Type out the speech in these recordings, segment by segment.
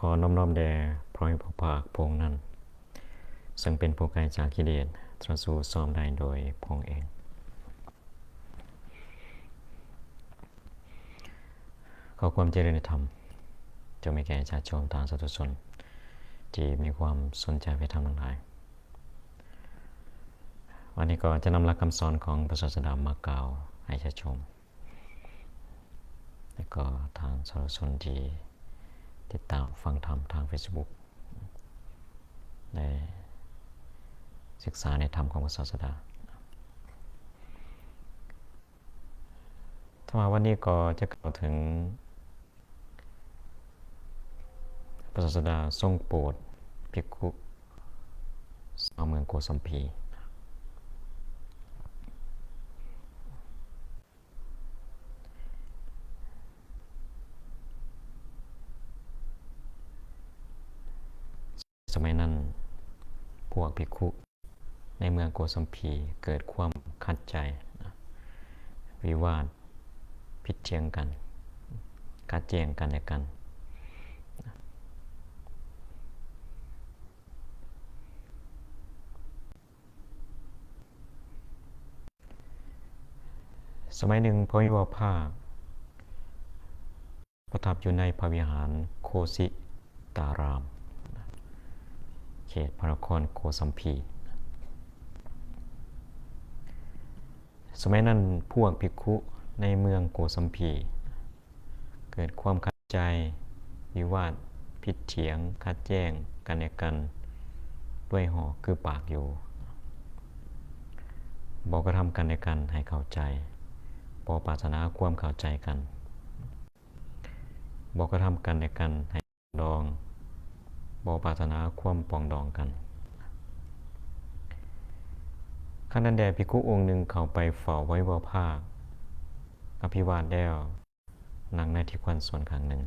ຂໍນ້ອມໆແດ່ພະຜູ້ມີພະພາກພະອົງນັ້ນ ເຊິ່ງເປັນຜູ້ໄກຈາກກິເລດ ຕຣາດຮູ້ຊອບໄດ້ໂດຍພະອົງເອງ. ຂໍຄວາມຈະເລີນໃນທຳ ຈົ່ງມີແກ່ຍາດໂຍມທ່ານສາທຸຊົນ ທີ່ມີຄວາມສົນໃຈໃນທຳທັງຫຼາຍ. ວັນນີ້ກໍຈະນຳຫຼັກຄຳສອນຂອງພະສາສະດາມາກ່າວໃຫ້ຍາດໂຍມ ແລະກໍທ່ານສາທຸຊົນທີ່ຕິດຕາມຟັງທຳທາງເຟສບຸກ ແລະສຶກສາໃນທຳຂອງພະສາສະດາ. ທຳມະວັນນີ້ກໍຈະກ່າວເຖິງ ພະສາສະດາຊົງໂປດພິກຂຸຊາວເມືອງໂກສັມພີ. ສະໄໝນັ້ນ ພວກພິກຂຸໃນເມືອງໂກສັມພີເກີດຄວາມຂັດໃຈ ວິວາດຜິດຖຽງກັນ ຂັດແຍ້ງກັນແລະກັນ. ສະໄໝໜຶ່ງ ພະວິມາພາກ ປະທັບຢູ່ໃນພະວິຫານໂຄສິຕາຣາມ ເຂດພະນະຄອນໂກສັມພີ. ສະໄໝນັ້ນ ພວກພິກຂຸໃນເມືອງໂກສັມພີເກີດຄວາມຂັດໃຈ, ວິວາດ, ຜິດຖຽງ, ຂັດແຍ້ງກັນແລະກັນດ້ວຍຫອກຄືປາກຢູ່, ບໍ່ກະທຳກັນແລະກັນໃຫ້ເຂົ້າໃຈ, ບໍ່ປາດຖະໜາຄວາມເຂົ້າໃຈກັນ. ບໍ່ກະທຳກັນແລະກັນໃຫ້ປອງດອງ, ບໍ່ປາດຖະໜາຄວາມປອງດອງກັນ. ຄັ້ງນັ້ນແດ່ ພິກຂຸອົງໜຶ່ງເຂົ້າໄປເຝົ້າພະວິມາພາກ ອະພິວາດແລ້ວ ນັ່ງໃນທີ່ຄວັນສ່ວນຂ້າງໜຶ່ງ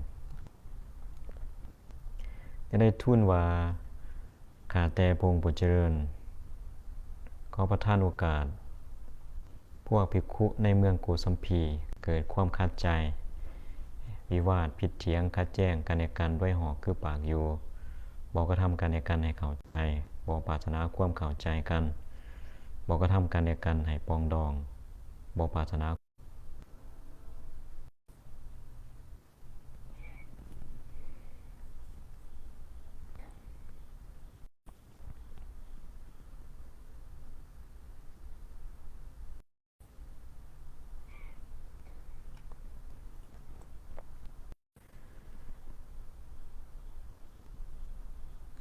ຈະໄດ້ທູນວ່າ ຂ້າແຕ່ພະອົງຜູ້ຈະເລີນ, ຂໍປະທານໂອກາດ ພວກພິກຂຸໃນເມືອງໂກສັມພີເກີດຄວາມຂັດໃຈ, ວິວາດ, ຜິດຖຽງ, ຂັດແຍ້ງກັນແລະກັນດ້ວຍຫອກຄືປາກຢູ່, ບໍ່ກະທຳກັນແລະກັນໃຫ້ເຂົ້າໃຈ, ບໍ່ປາດຖະໜາຄວາມເຂົ້າໃຈກັນ, ບໍ່ກະທຳກັນແລະກັນໃຫ້ປອງດອງ, ບໍ່ປາດຖະໜາ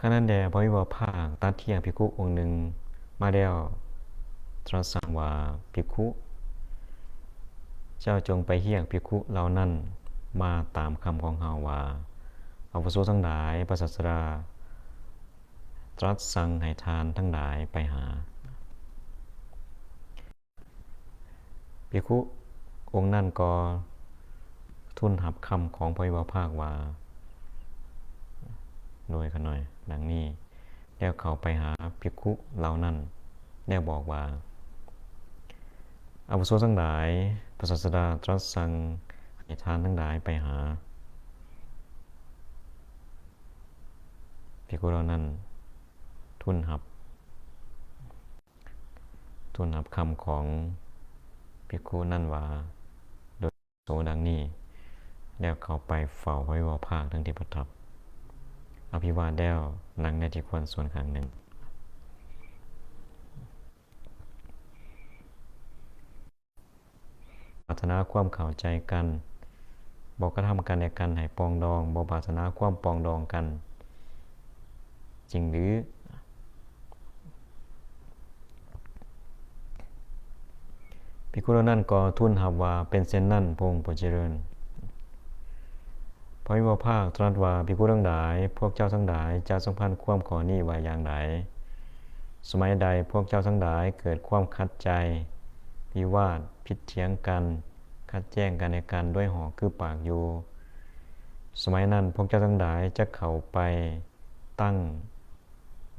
ຄັ້ງນັ້ນແດ່ ພະວິມາພາກຕັດຮຽກພິກຂຸອົງໜຶ່ງມາແລ້ວ ຕຣັດສັ່ງວ່າ, ພິກຂຸ ເຈົ້າຈົ່ງໄປຮຽກພິກຂຸເຫຼົ່ານັ້ນມາຕາມຄຳຂອງເຮົາວ່າ, ອາວຸໂສທັງຫຼາຍ, ພະສາສະດາຕຣັດສັ່ງໃຫ້ທ່ານທັງຫຼາຍໄປຫາ. ພິກຂຸອົງນັ້ນກໍທູນຮັບຄຳຂອງພະວິມາພາກວ່າ ໂດຍຂະໜ້ອຍດັ່ງນີ້ ແລ້ວເຂົ້າໄປຫາພິກຂຸເຫຼົ່ານັ້ນ ແລ້ວບອກວ່າ, ອາວຸໂສທັງຫຼາຍ, ພະສາສະດາຕຣັດສັ່ງໃຫ້ທ່ານທັງຫຼາຍໄປຫາ. ພິກຂຸເຫຼົ່ານັ້ນທູນຮັບ ທູນຮັບຄຳຂອງພິກຂຸນັ້ນວ່າ ໂດຍອາວຸໂສດັ່ງນີ້ ແລ້ວເຂົ້າໄປເຝົ້າພະວິມາພາກດັ່ງທີ່ປະທັບ ອະພິວາດແລ້ວນັ່ງໃນທີ່ຄວນສ່ວນຂ້າງໜຶ່ງ. ປາດຖະໜາຄວາມເຂົ້າໃຈກັນ, ບໍ່ກະທຳກັນແລະກັນໃຫ້ປອງດອງ, ບໍ່ປາດຖະໜາຄວາມປອງດອງກັນຈິງຫຼື? ພິກຂຸເຫຼົ່ານັ້ນກໍທູນຮັບວ່າ, ເປັນເຊັ່ນນັ້ນ, ພະອົງຜູ້ຈະເລີນ. ພະວິມາພາກຕຣັດວ່າ, ພິກຂຸທັງຫຼາຍ, ພວກເຈົ້າທັງຫຼາຍຈະສຳພັນຄວາມຂໍ້ນີ້ວ່າຢ່າງໃດ? ສະໄໝໃດພວກເຈົ້າທັງຫຼາຍເກີດຄວາມຂັດໃຈ, ວິວາດ, ຜິດຖຽງກັນ, ຂັດແຍ້ງກັນແລະກັນດ້ວຍຫອກຄືປາກຢູ່, ສະໄໝນັ້ນພວກເຈົ້າທັງຫຼາຍຈະເຂົ້າໄປຕັ້ງ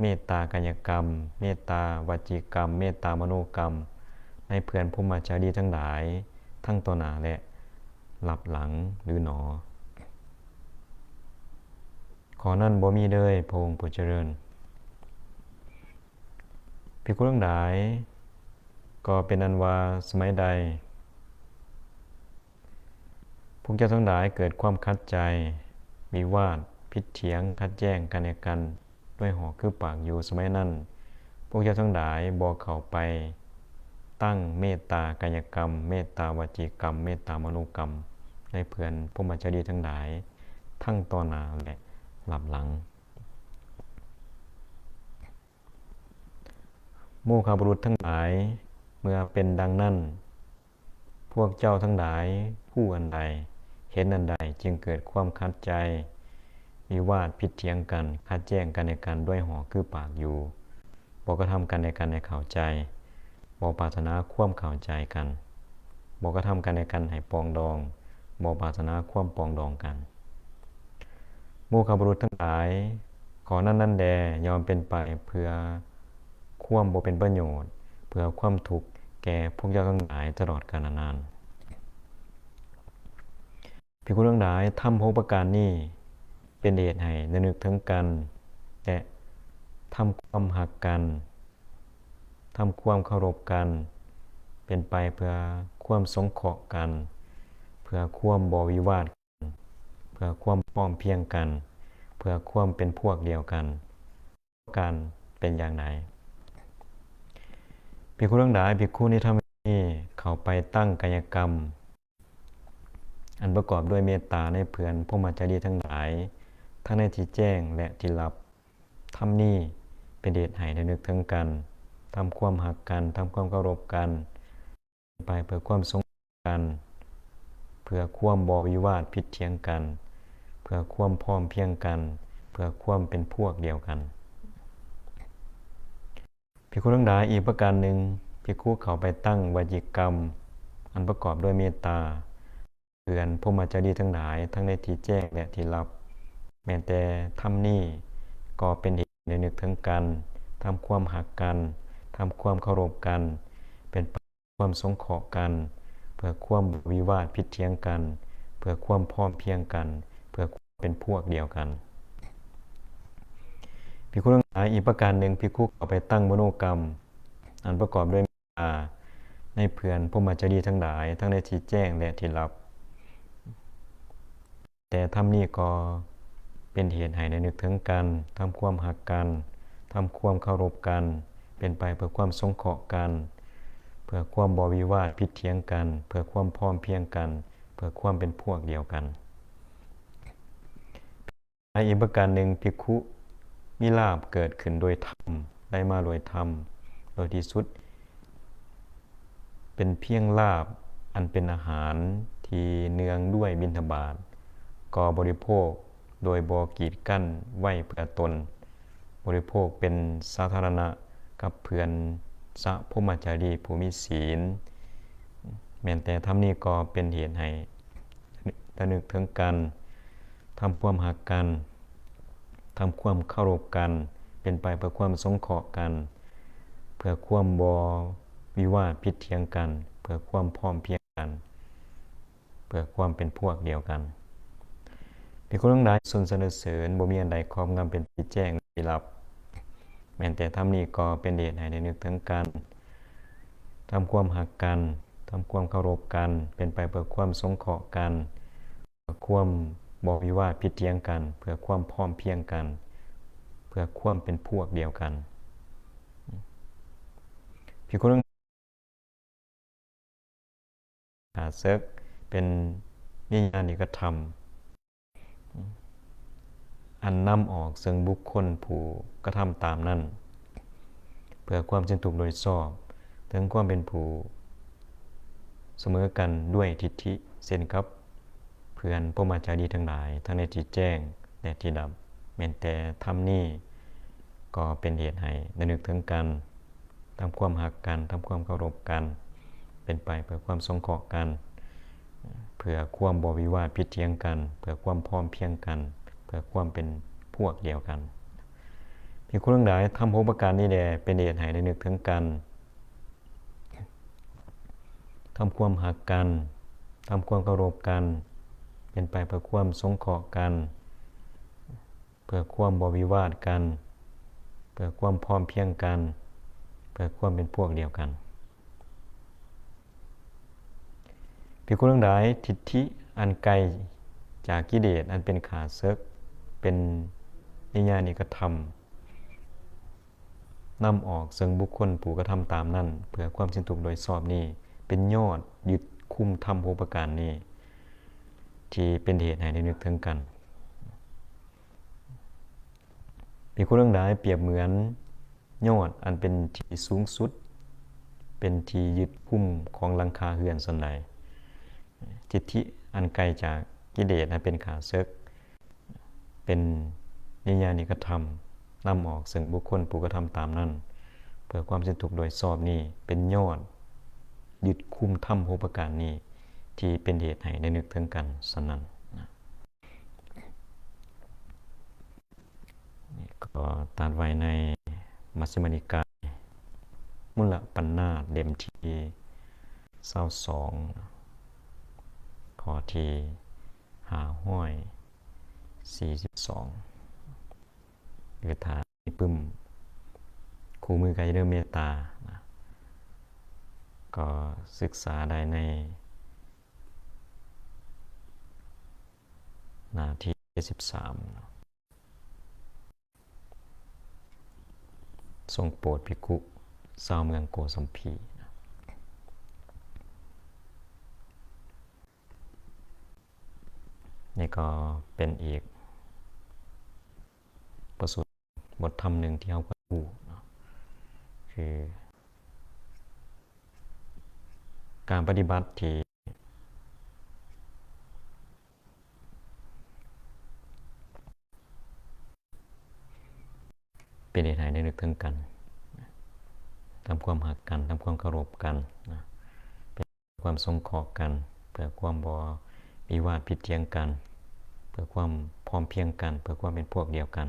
ເມດຕາກາຍະກຳ, ເມດຕາວະຈີກຳ, ເມດຕາມະໂນກຳ ໃນເພື່ອນພົມມະຈາລີທັງຫຼາຍ ທັງຕໍ່ໜ້າ ແລະ ລັບຫຼັງຫຼືໜໍ? ຂໍ້ນັ້ນບໍ່ມີເລີຍ ພະອົງຜູ້ຈະເລີນ. ພິກຂຸທັງຫຼາຍ, ກໍເປັນອັນວ່າສະໄໝໃດ ພວກເຈົ້າທັງຫຼາຍເກີດຄວາມຂັດໃຈ, ວິວາດ, ຜິດຖຽງ, ຂັດແຍ້ງກັນແລະກັນ ດ້ວຍຫອກຄືປາກຢູ່, ສະໄໝນັ້ນ ພວກເຈົ້າທັງຫຼາຍບໍ່ເຂົ້າໄປຕັ້ງເມດຕາກາຍະກຳ, ເມດຕາວະຈີກຳ, ເມດຕາມະໂນກຳ ໃນເພື່ອນພົມມະຈາລີທັງຫຼາຍ ທັງຕໍ່ໜ້າ ແລະ ລັບຫຼັງ. ໂມຄະບຸລຸດທັງຫຼາຍ, ເມື່ອເປັນດັ່ງນັ້ນ, ພວກເຈົ້າທັງຫຼາຍຮູ້ອັນໃດ, ເຫັນອັນໃດ, ຈຶ່ງເກີດຄວາມຂັດໃຈ, ວິວາດ, ຜິດຖຽງກັນ, ຂັດແຍ້ງກັນແລະກັນ ດ້ວຍຫອກຄືປາກຢູ່, ບໍ່ກະທຳກັນແລະກັນໃຫ້ເຂົ້າໃຈ, ບໍ່ປາດຖະໜາຄວາມເຂົ້າໃຈກັນ, ບໍ່ກະທຳກັນແລະກັນໃຫ້ປອງດອງ, ບໍ່ປາດຖະໜາຄວາມປອງດອງກັນ. ໂມຄະບຸລຸດທັງຫຼາຍ, ຂໍ້ນັ້ນນັ້ນແດ່ ຍ່ອມເປັນໄປເພື່ອຄວາມບໍ່ເປັນປະໂຫຍດ, ເພື່ອຄວາມທຸກແກ່ພວກເຈົ້າທັງຫຼາຍຕະຫຼອດການນານ. ພິກຂຸທັງຫຼາຍ, ທຳຫົກປະການນີ້ເປັນເຫດໃຫ້ລະນຶກເຖິງກັນ ແລະ ທຳຄວາມຮັກກັນ, ທຳຄວາມເຄົາລົບກັນ, ເປັນໄປເພື່ອຄວາມສົງເຄາະກັນ, ເພື່ອຄວາມບໍ່ວິວາດກັນ, ເພື່ອຄວາມພ້ອມພຽງກັນ, ເພື່ອຄວາມເປັນພວກດຽວກັນ. ການເປັນຢ່າງໃດ? ພິກຂຸທັງຫຼາຍ, ພິກຂຸໃນທຳນີ້ເຂົ້າໄປຕັ້ງກາຍະກຳ ອັນປະກອບດ້ວຍເມດຕາໃນເພື່ອນພົມມະຈາລີທັງຫຼາຍ ທັງໃນທີ່ແຈ້ງ ແລະ ທີ່ລັບ. ທຳນີ້ເປັນເຫດໃຫ້ລະນຶກເຖິງກັນ, ທຳຄວາມຮັກກັນ, ທຳຄວາມເຄົາລົບກັນ, ໄປເພື່ອຄວາມສົງກັນ, ເພື່ອຄວາມບໍ່ວິວາດຜິດຖຽງກັນ, ເພື່ອຄວາມພ້ອມພຽງກັນ, ເພື່ອຄວາມເປັນພວກດຽວກັນ. ພິກຂຸທັງຫຼາຍ, ອີກປະການໜຶ່ງ, ພິກຂຸເຂົ້າໄປຕັ້ງວະຈີກຳ ອັນປະກອບດ້ວຍເມດຕາ ເພື່ອນພົມມະຈາລີທັງຫຼາຍ ທັງໃນທີ່ແຈ້ງ ແລະ ທີ່ລັບ. ແມ່ນແຕ່ທຳນີ້ກໍເປັນເຫດໃຫ້ລະນຶກເຖິງກັນ, ທຳຄວາມຮັກກັນ, ທຳຄວາມເຄົາລົບກັນ, ເປັນໄປເພື່ອຄວາມສົງເຄາະກັນ, ເພື່ອຄວາມບໍ່ວິວາດຜິດຖຽງກັນ, ເພື່ອຄວາມພ້ອມພຽງກັນ, ເພື່ອຄວາມເປັນພວກດຽວກັນ. ພິກຂຸທັງຫຼາຍ, ອີກປະການໜຶ່ງ, ພິກຂຸເຂົ້າໄປຕັ້ງມະໂນກຳ ອັນປະກອບດ້ວຍເມດຕາ ໃນເພື່ອນພົມມະຈາລີທັງຫຼາຍ ທັງໃນທີ່ແຈ້ງ ແລະ ທີ່ລັບ. ແຕ່ທຳນີ້ກໍເປັນເຫດໃຫ້ລະນຶກເຖິງກັນ, ທຳຄວາມຮັກກັນ, ທຳຄວາມເຄົາລົບກັນ, ເປັນໄປເພື່ອຄວາມສົງເຄາະກັນ, ເພື່ອຄວາມບໍ່ວິວາດຜິດຖຽງກັນ, ເພື່ອຄວາມພ້ອມພຽງກັນ, ເພື່ອຄວາມເປັນພວກດຽວກັນ. ໃນອີກປະການໜຶ່ງ, ພິກຂຸມີລາບເກີດຂຶ້ນໂດຍທຳ, ໄດ້ມາໂດຍທຳ, ໂດຍທີ່ສຸດ ເປັນພຽງລາບອັນເປັນອາຫານທີ່ເນື່ອງດ້ວຍບິນທະບາດ, ກໍບໍລິໂພກໂດຍບໍ່ກີດກັ້ນໄວ້ເພື່ອຕົນ, ບໍລິໂພກເປັນສາທາລະນະກັບເພື່ອນສະພົມມະຈາລີຜູ້ມີສີນ. ແມ່ນແຕ່ທຳນີ້ກໍເປັນເຫດໃຫ້ລະນຶກເຖິງກັນ, ທຳຄວາມຮັກກັນ, ທຳຄວາມເຄົາລົບກັນ, ເປັນໄປເພື່ອຄວາມສົງເຄາະກັນ, ເພື່ອຄວາມບໍ່ວິວາດຜິດຖຽງກັນ, ເພື່ອຄວາມພ້ອມພຽງກັນ, ເພື່ອຄວາມເປັນພວກດຽວກັນ. ພິກຂຸທັງຫຼາຍ, ຊົນສັນລະເສີນ, ບໍ່ມີອັນໃດຄອບງຳເປັນທີ່ແຈ້ງທີ່ລັບ. ແມ່ນແຕ່ທຳນີ້ກໍເປັນເຫດໃຫ້ລະນຶກເຖິງກັນ, ທຳຄວາມຮັກກັນ, ທຳຄວາມເຄົາລົບກັນ, ເປັນໄປເພື່ອຄວາມສົງເຄາະກັນ, ເພື່ອຄວາມບໍ່ວິວາດຜິດຖຽງກັນ, ເພື່ອຄວາມພ້ອມພຽງກັນ, ເພື່ອຄວາມເປັນພວກດຽວກັນ. ພິກຂຸທັງ ຂ້າເສິກເປັນວິຍານິກະທຳ ອັນນຳອອກເຊິ່ງບຸກຄົນຜູ້ກະທຳຕາມນັ້ນ ເພື່ອຄວາມສິ້ນທຸກໂດຍຊອບ, ເຖິງຄວາມເປັນຜູ້ສະເໝີກັນດ້ວຍທິດຖິ, ເຊັ່ນກັບເພື່ອນພົມມະຈາລີທັງຫຼາຍ, ທັງໃນທີ່ແຈ້ງ ແລະ ທີ່ດັບ. ແມ່ນແຕ່ທຳນີ້ກໍເປັນເຫດໃຫ້ລະນຶກເຖິງກັນ, ທຳຄວາມຮັກກັນ, ທຳຄວາມເຄົາລົບກັນ, ເປັນໄປເພື່ອຄວາມສົງເຄາະກັນ, ເພື່ອຄວາມບໍ່ວິວາດຜິດຖຽງກັນ, ເພື່ອຄວາມພ້ອມພຽງກັນ, ເພື່ອຄວາມເປັນພວກດຽວກັນ. ພິກຂຸທັງຫຼາຍ, ທຳຫົກປະການນີ້ແລ ເປັນເຫດໃຫ້ລະນຶກເຖິງກັນ, ທຳຄວາມຮັກກັນ, ທຳຄວາມເຄົາລົບກັນ, ເປັນໄປເພື່ອຄວາມສົງເຄາະກັນ, ພື່ອຄວາມບໍ່ວິວາດກັນ, ເພື່ອຄວາມພ້ອມພຽງກັນ, ເພື່ອຄວາມເປັນພວກດຽວກັນ. ພິກຂຸທັງຫຼາຍ, ທິດຖິອັນໄກຈາກກິເລດອັນເປັນຂ້າເສິກ ເປັນນິຍານິກະທຳ ນຳອອກເຊິ່ງບຸກຄົນຜູ້ກະທຳຕາມນັ້ນ ເພື່ອຄວາມສິ້ນທຸກໂດຍຊອບນີ້ ເປັນຍອດຍຶດຄຸມທຳຫົກປະການນີ້ ທີ່ເປັນເຫດໃຫ້ໄດ້ນຶກເຖິງກັນ. ພິກຂຸທັງຫຼາຍ, ປຽບເໝືອນຍອດອັນເປັນທີ່ສູງສຸດ ເປັນທີ່ຍຶດຄຸມຂອງຫຼັງຄາເຮືອນສັນໃດ, ທິດຖິອັນໄກຈາກກິເລດອັນເປັນຂ້າເສິກ ເປັນນິຍານິກະທຳ ນຳອອກເຊິ່ງບຸກຄົນຜູ້ກະທຳຕາມນັ້ນ ເພື່ອຄວາມສິ້ນທຸກໂດຍຊອບນີ້ ເປັນຍອດຍຶດຄຸມທຳຫົກປະການນີ້ ທີ່ເປັນເຫດໃຫ້ໄດ້ນຶກເຖິງກັນສະນັ້ນ. ນີ້ກໍຕັດໄວ້ໃນມັດຊິມະນິກາຍ ມຸລປະນາດ ເຫຼັ້ມທີຊາວສອງ ຂໍ້ທີຫ້າຮ້ອຍສີ່ສິບສອງ ຫຼື ຖ້າມີປຶ້ມຄູ່ມືກັບເດີເມດຕານະ ກໍສຶກສາໄດ້ໃນໜ້າທີເຈັດສິບສາມເນາະ. ຊົງໂປດພິກຂຸຊາວເມືອງໂກສັມພີ. ນີ້ກໍເປັນອີກປະສູດບົດທຳໜຶ່ງທີ່ເຮົາຄວນຮູ້ເນາະ ຄືການປະຕິບັດທີ່ ເປັນເຫດໃຫ້ໄດ້ນຶກເຖິງກັນ, ທຳຄວາມຮັກກັນ, ທຳຄວາມເຄົາລົບກັນ, ເປັນຄວາມສົງເຄາະກັນ, ເພື່ອຄວາມບໍ່ວິວາດຜິດຖຽງກັນ, ເພື່ອຄວາມພ້ອມພຽງກັນ, ເພື່ອຄວາມເປັນພວກດຽວກັນ,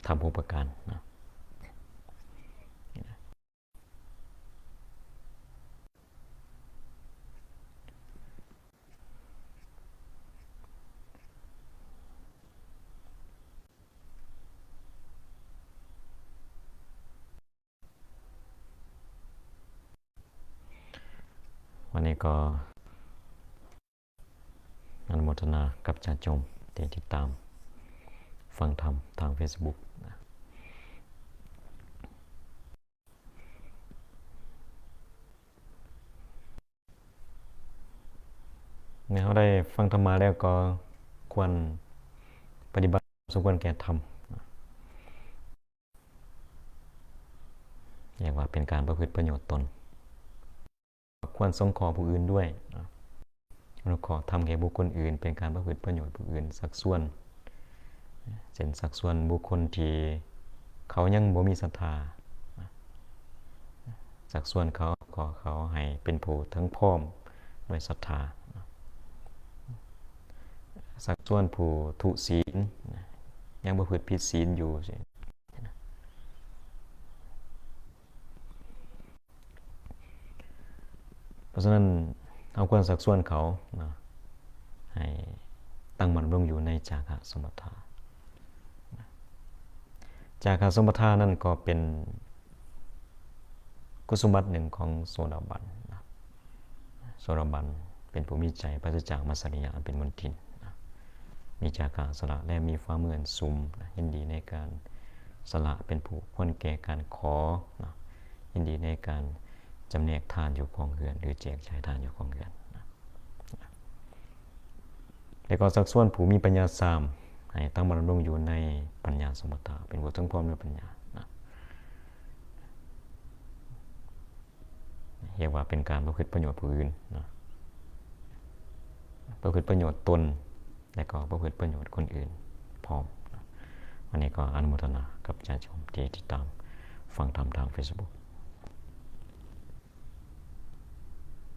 ທຳຫົກປະການ. ວັນນີ້ກໍອະນຸໂມທະນາກັບຈາດໂຍມທີ່ຕິດຕາມຟັງທຳທາງເຟສບຸກນະ. ເມື່ອເຮົາໄດ້ຟັງທຳມະແລ້ວກໍຄວນປະຕິບັດສົມຄວນແກ່ທຳ, ຮຽກວ່າເປັນການປະພຶດປະໂຫຍດຕົນ. ຄວນສົງເຄາະຜູ້ອື່ນດ້ວຍ, ອະນຸເຄາະທຳແກ່ບຸກຄົນອື່ນ ເປັນການປະພຶດປະໂຫຍດຜູ້ອື່ນ, ຊັກຊວນ ເຊັ່ນ ຊັກຊວນບຸກຄົນທີ່ເຂົາຍັງບໍ່ມີສັດທາ, ຊັກຊວນເຂົາ, ເຂົາໃຫ້ເປັນຜູ້ເຖິງພ້ອມດ້ວຍສັດທາ, ຊັກຊວນຜູ້ທຸສີນ ຍັງປະພຶດຜິດສີນຢູ່. ເພາະສະນັ້ນ ເຮົາຄວນຊັກຊວນເຂົານະ ໃຫ້ຕັ້ງໝັ້ນດຳລົງຢູ່ໃນຈາຄະສົມບັດທາ. ຈາຄະສົມບັດທານັ້ນກໍເປັນຄຸດສົມບັດໜຶ່ງຂອງໂສດາບັນນະ. ໂສດາບັນເປັນຜູ້ມີໃຈປາສະຈາກມາສະລິຍະອັນເປັນມົນທິນນະ, ມີຈາຄະສະຫຼະ ແລະ ມີຝ່າມືອັນຊຸ່ມນະ, ຍິນດີໃນການສະຫຼະ ເປັນຜູ້ຄວນແກ່ການຂໍນະ, ຍິນດີໃນການຈຳແນກທານຢູ່ຄອງເຮືອນ ຫຼື ແຈກຈ່າຍທານຢູ່ຄອງເຮືອນນະ. ແລະ ກໍຊັກຊວນຜູ້ມີປັນຍາຊາມ ໃຫ້ຕັ້ງໝັ້ນດຳລົງຢູ່ໃນປັນຍາສົມບັດທາ ເປັນຜູ້ເຖິງພ້ອມດ້ວຍປັນຍານະ, ຮຽກວ່າເປັນການປະພຶດປະໂຫຍດຜູ້ອື່ນນະ, ປະພຶດປະໂຫຍດຕົນ ແລະ ກໍປະພຶດປະໂຫຍດຄົນອື່ນພ້ອມນະ. ອັນນີ້ກໍອະນຸໂມທະນາກັບຍາດໂຍມທີ່ຕິດຕາມຟັງທຳທາງເຟສບຸກ.